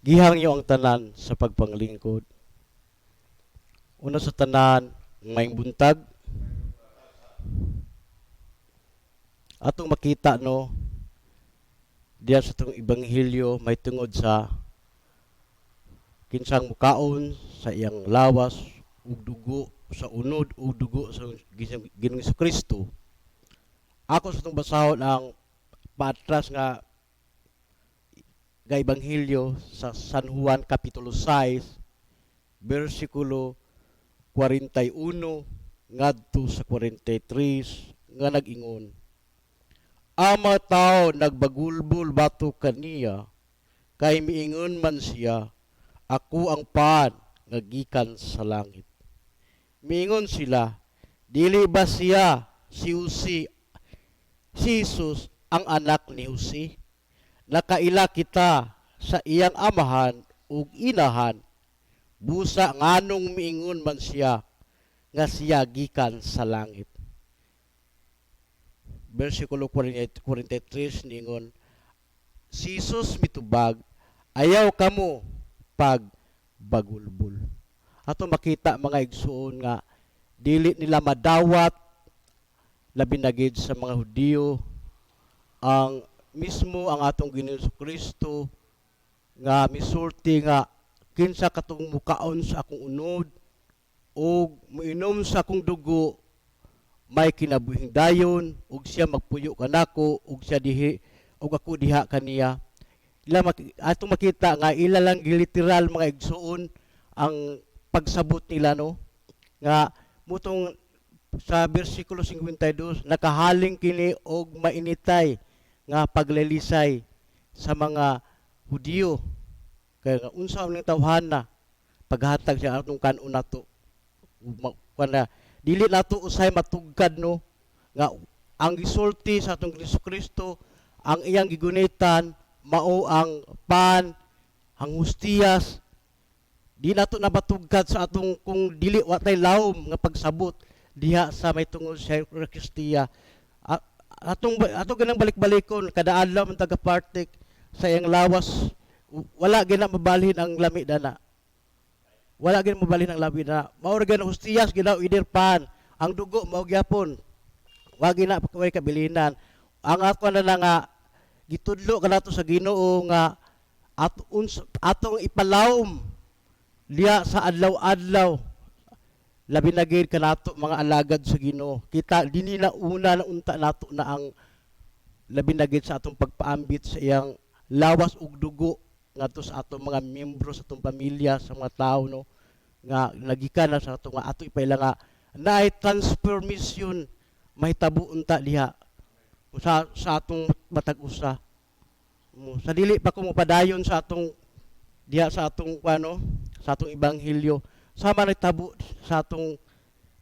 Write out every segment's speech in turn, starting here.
Gihangyo ang tanan sa pagpanglingkod. Una sa tanan, maayong buntag. Atong makita, no, diya sa atong ebanghelyo may tungod sa kinsang mukaon sa iyang lawas ug dugo, sa unod ug dugo sa Ginoong Kristo. Ako sa atong basahon ang paatras nga nga ebanghelyo sa San Juan kapitulo 6 bersikulo 41 ngadto sa 43 nga nag-ingon: "Ang mga tao nagbagulbol batok kaniya kay miingon man siya, 'Ako ang pan nga gikan sa langit.' Miingon sila, 'Dili ba siya si Jose, si Jesus ang anak ni Jose? Nakaila kita sa iyang amahan ug inahan. Busa nganong miingon man siya nga siya gikan sa langit?" Versikulo 43 niingon, si Jesus mitubag, "Ayaw kamo pagbagulbol." Ato makita, mga igsuon, nga dili nila madawat, labi na gid sa mga Hudiyo, ang mismo ang atong Ginoong Kristo nga misulti nga kinsa katong mukaon sa akong unod ug moinom sa akong dugo may kinabuhing dayon ug siya magpuyo kanako ug siya dihi ug ako diha kaniya. Ila atong makita nga ila lang giliteral, mga igsuon, ang pagsabot nila, no, nga mutong sa bersikulo 52 nakahaling kini og mainitay nga paglalisay sa mga Hudiyo kay nga unsa ning tawhana paghatag siya atong kan-on nato. Kuan na dili nato usay matugkad, no, nga ang gisulti sa atong Kristo, ang iyang gigunitan mao ang pan, ang hustiyas. Di nato nabatugkad sa atong kung dili wa tay lawom nga pagsabot diha sa may tungod sa Eucharistia. Atong ato ganang balik-balikon kada adlaw man taga partake sa iyang lawas, wala gina mabalhin ang lami dana, wala gina mabalhin ang lami dana. Mao ra gina hustiyas gina either pan, ang dugo mao gyapon, wa gina way kabilinan. Ang ako na lang nga gitudlo kanato sa Ginoo nga atong ipalawom diha sa adlaw-adlaw, labi na gid kanato mga alagad sa Ginoo. Kita dinhi na una na unta nato na ang labi na gid sa atong pagpaambit sa iyang lawas ug dugo ngadto sa atong mga miyembro sa atong pamilya, sa mga tao, no, nga nagikan na sa ato nga ato ipaila nga naay transformation mahitabo unta diha sa atong matag usa. Sa dili pa ko mopadayon sa atong diha sa atong ano, sa atong ebanghelyo, sama nagtabo sa atong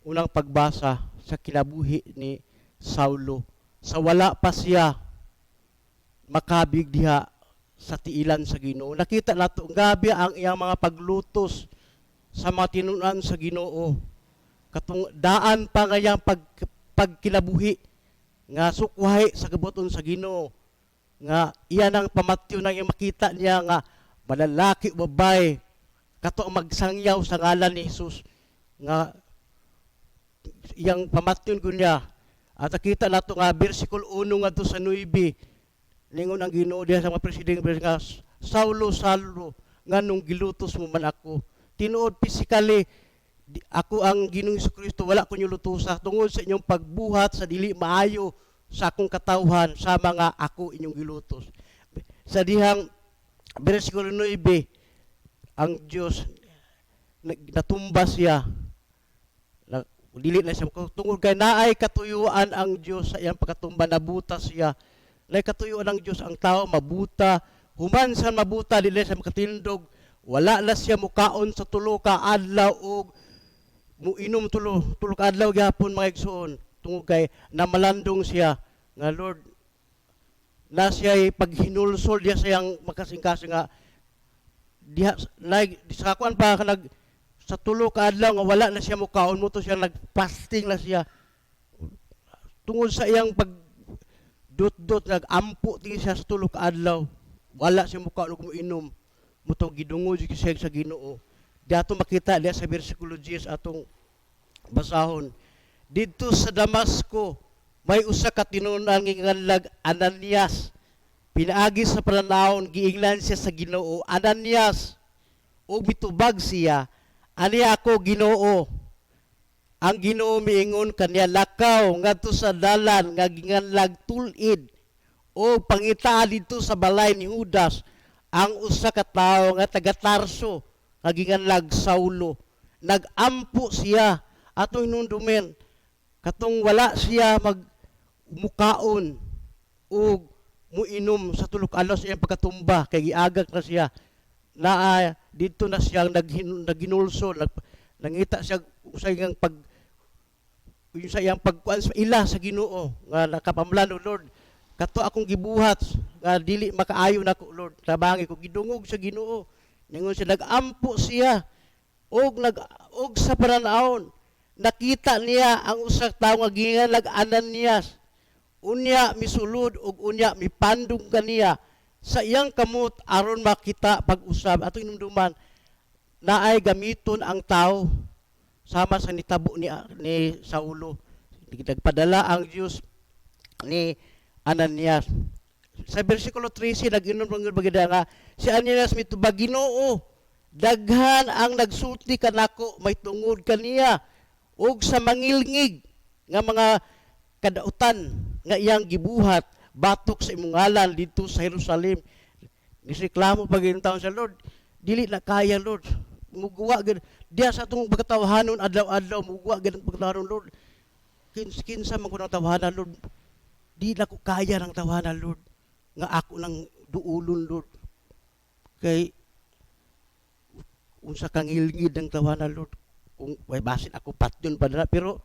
unang pagbasa sa kinabuhi ni Saulo sa wala pa siya makabig diha sa tiilan sa Ginoo. Nakita nato gabi ang iyang mga paglutos sa mga tinunan sa Ginoo, katong daan pa nga iyang pagkinabuhi nga sukwahi sa kabuton sa Ginoo, nga iya nang pamatyo nang iyang makita niya nga malalaki o babae kato ang magsangyaw sa ngalan ni Jesus, nga iyang pamatyon ko niya. At nakita nato nga bersikulo 1 ngadto sa 9, ningon ang Ginoo diha sa mga presidente nga, "Saulo, Saulo, nganong gilutos mo man ako?" Tinuod, physically, ako ang Ginoong Kristo, wala ko lutusa tungod sa inyong pagbuhat sa dili maayo sa akong katawhan, sa mga ako inyong gilutos. Sa dihang bersikulo 9, ang Dios natumba siya na, dili na siya tungod kay naay katuyuan ang Dios sa iyang pagkatumba. Nabuta siya. Naay katuyuan ang Dios, ang tao mabuta. Human sa mabuta, dili siya makatindog. Wala na siya mukaon sa 3 ka adlaw og muinom 3 ka adlaw gyapon, mga igsoon, tungod kay namalandong siya nga Lord na siya paghinulsol diha sa iyang makasingkasing nga diha like sa kuan pa nag sa 3 ka adlaw nga wala na siya mukaon mo to siya, nag-fasting na siya tungod sa iyang pag dot-dot, nag-ampo tingin siya sa 3 ka adlaw, wala siya mukaon ug muinom. Mao tong gidungog siya sa Ginoo. Diato makita diya sa versikulo 10 atong basahon. Didto sa Damasco, may usa ka tinunan nga nganlag Ananias. Pinaagi sa pananawon, giingnan siya sa Ginoo, "Ananias." Ug mitubag siya, "Ania ako, Ginoo." Ang Ginoo miingon kaniya, "Lakaw ngadto sa dalan nga ginganlag Tul-id o pangitaa didto sa balay ni Judas ang usa ka tawo nga taga Tarso nga ginganlag Saulo. Nagampo siya." Atong hinumdumen katong wala siya mag mukaon ug muinom sa 3 ka adlaw sa iyang pagkatumba kay giagak na siya. Naa didto na siya naghinulsol, nangita siya sa iyang pag yung sa iyang pagkuan sa ila sa Ginoo nga nakapamlan, "Lord, kato akong gibuhat nga dili makaayo nako, Lord, tabangi ko." Gidungog sa Ginoo. Ningon siya, nagampo siya og nag og sa pananawon nakita niya ang usa ka tawo nga ginganlag Ananias. Unya misulod ug unya mipandong kaniya sa iyang kamot aron makita pag-usab. Atong hinumduman, naay gamiton ang tao sama sa nitabo ni Saulo. Nagpadala ang Dios ni Ananias. Sa versikulo 13, nag-inom ng bagida nga si Ananias mitubag, "Ginoo, daghan ang nagsulti kanako may tungod kaniya ug sa mangilngig nga mga kadautan nga iyang gibuhat batok sa imong ngalan didto sa Jerusalem." Nireklamo pag taon sa Lord, "Dili na kaya, Lord. Muguwa gid diya sa atong pagkatawhanon adlaw-adlaw, muguwa gid ang pagkatawhanon, Lord. Kinsa man ko ng tawhana, Lord? Di na ko kaya ng tawhana, Lord, nga ako nang duulon, Lord. Kay unsa kang ngilngid ng tawhana, Lord, kung way basin ako patyon pa na." Pero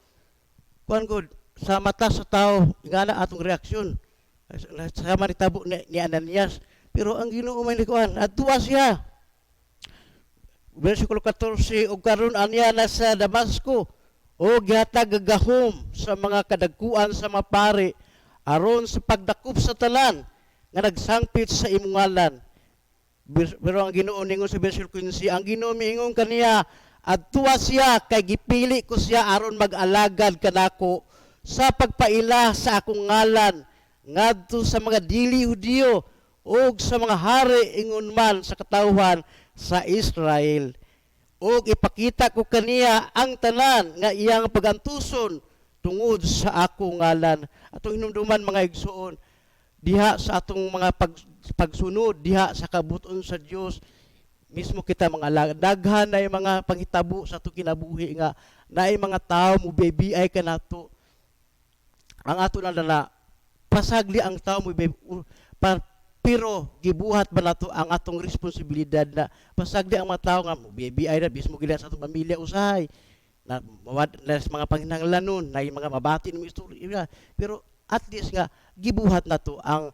kuan gud sa mata sa tao ingana atong reaksyon sama nitabo ni Ananias, pero ang Ginoo may kuan adtua siya. Versikulo 14, "Ug karon aniya na sa Damasco o gihatag gahom sa mga kadagkuan sa mga pari aron sa pagdakop sa tanan nga nagsangpit sa imong ngalan." Pero ang Ginoo ningon sa versikulo 15, ang Ginoo miingon kaniya, "Adtua siya kay gipili ko siya aron mag-alagad kanako sa pagpaila sa akong ngalan ngadto sa mga dili Hudiyo ug sa mga hari, ingon man sa katawhan sa Israel. Ug ipakita ko kaniya ang tanan nga iyang pagantuson tungod sa akong ngalan." Atong hinumduman, mga igsoon, diha sa atong mga pagsunod diha sa kabut-on sa Dios mismo kita mga alagad, daghan na yung mga panghitabo sa atong kinabuhi nga naay mga tao mo ay kanato. Ang ato na na pasagli ang tao mo pero gibuhat ba nato ang atong responsibilidad na pasagli ang mga tao nga mo ay na mismo gila sa atong pamilya, usahay na mawad na sa mga panginahanglanon na yung mga mabati ng istorya, pero at least nga gibuhat nato ang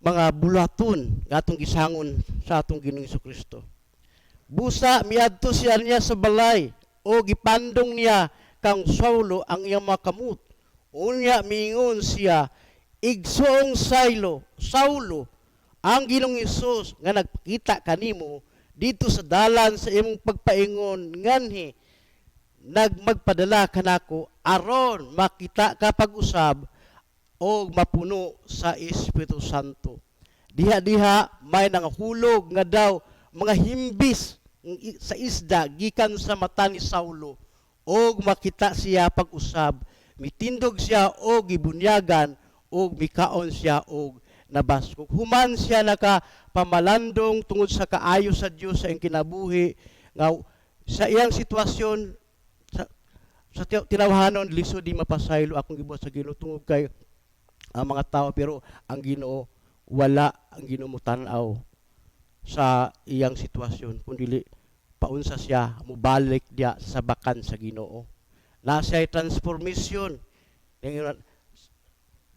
mga bulaton nga atong gisangon sa atong Ginoong Kristo. Busa miadto siya niya sa balay o gipandong niya kang Saulo ang iyang mga kamot. Unya miingon siya, "Igsoong Saulo, Saulo, ang Ginoong Hesus nga nagpakita kanimo didto sa dalan sa imong pagpaingon nganhi nagmagpadala kanako aron makita ka pag-usab o mapuno sa Espiritu Santo." Diha-diha may nangahulog nga daw mga himbis sa isda gikan sa mata ni Saulo og makita siya pag-usab. Mitindog siya og gibunyagan og mikaon siya og nabaskog. Human siya naka pamalandong tungod sa kaayo sa Dios sa iyang kinabuhi nga sa iyang sitwasyon sa tinawhanon, lisod di mapasaylo akong gibuhat sa Ginoo tungod kay ang mga tao, pero ang Ginoo, wala ang Ginoo mo tan-aw sa iyang sitwasyon kundi paunsa siya mobalik diya sa bakan sa Ginoo na siya transformation. Ningon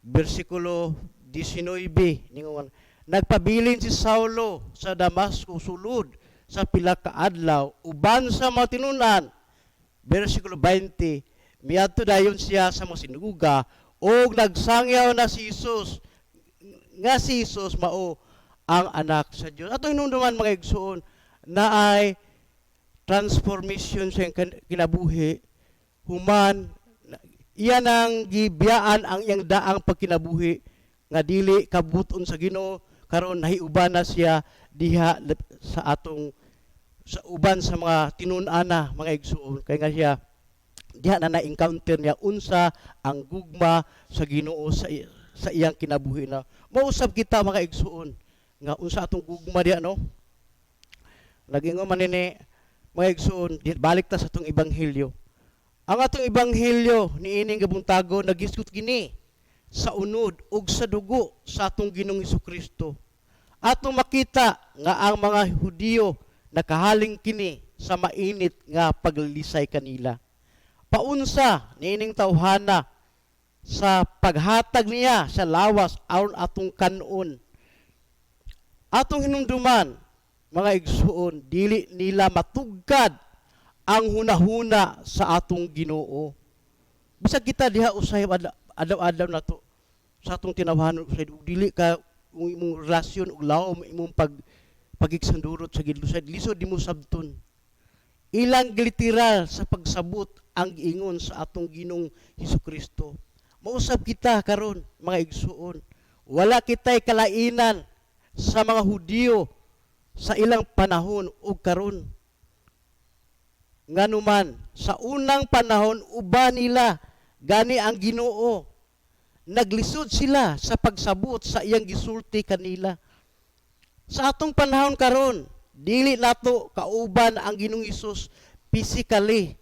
versikulo 19, ningon, "Nagpabilin si Saulo sa Damasco sulod sa pila ka adlaw uban sa mga tinun-an." Versikulo 20, "Miadto dayon siya sa mga sinagoga ug nagsangyaw na si Jesus nga si Jesus mao Ang anak sa Dios. Ato hinumduman, mga igsuon, na ay transformation sa iyang kinabuhi human iya nang gibiyaan ang iyang daang pagkinabuhi nga dili kabuton sa Ginoo. Karon nahiuban na siya diha sa atong sa uban sa mga tinun-ana, mga igsuon, kay nga siya diha na na-encounter niya unsa ang gugma sa Ginoo sa iyang kinabuhi. Na mausab kita, mga igsuon, nga unsa atong gugma diha, no? Nagingon man nini, mga igsuon, balik ta sa atong ebanghelyo. Ang atong ebanghelyo niining gabuntago nagisgot kini sa unod ug sa dugo sa atong Ginoong Kristo. Atong makita nga ang mga Hudiyo nakahaling kini sa mainit nga paglisay kanila. Paunsa niining tawhana sa paghatag niya sa lawas aron atong kanon. Atong hinumduman, mga igsuon, dili nila matugkad ang hunahuna sa atong Ginoo. Bisag kita diha usahay adlaw-adlaw nato sa atong tinawhanon usay ug dili ka ug imong relasyon ug lawom imong pagigsandurot sa Ginoo, lisod nimo sabton. Ilang literal sa pagsabot ang giingon sa atong Ginoong Hesus Kristo. Mausab kita karon, mga igsuon. Wala kitay kalainan sa mga Hudiyo sa ilang panahon ug karon. Nganuman sa unang panahon uban nila gani ang Ginoo. Naglisod sila sa pagsabot sa iyang gisulti kanila. Sa atong panahon karon, dili nato kauban ang Ginoong Hesus physically.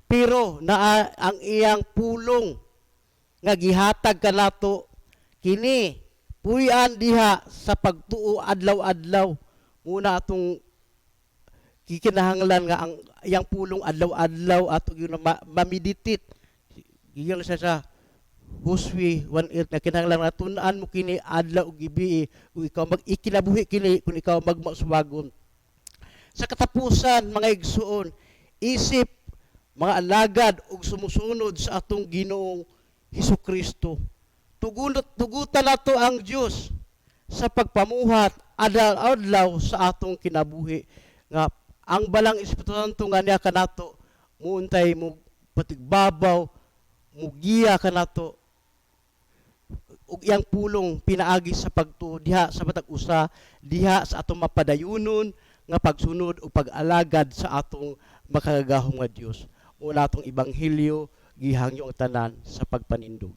Pero naa ang iyang pulong nga gihatag kanato kini puy-an diha sa pagtuo adlaw-adlaw. Muna atong kikinahanglan nga ang iyang pulong adlaw-adlaw ato gyud ma-meditate. Giyon siya sa Josue 1:8 nga kinahanglan nga tun-an mo kini adlaw ug gabi ug ikaw mag-ikinabuhi kini kung ikaw magmauswagon. Sa katapusan, mga igsuon, isip mga alagad ug sumusunod sa atong Ginoong Hesus Kristo, tugutan nato ang Dios sa pagpamuhat adlaw-adlaw sa atong kinabuhi nga ang balang Espiritu Santo nga niya kanato muuntay mo patigbabaw, mugiya kanato ug iyang pulong pinaagi sa pagtuo diha sa matag usa diha sa atong mapadayunon nga pagsunod o pag-alagad sa atong makagagahom nga Dios. Muna atong ebanghelyo, gihangyo ang tanan sa pagpanindog.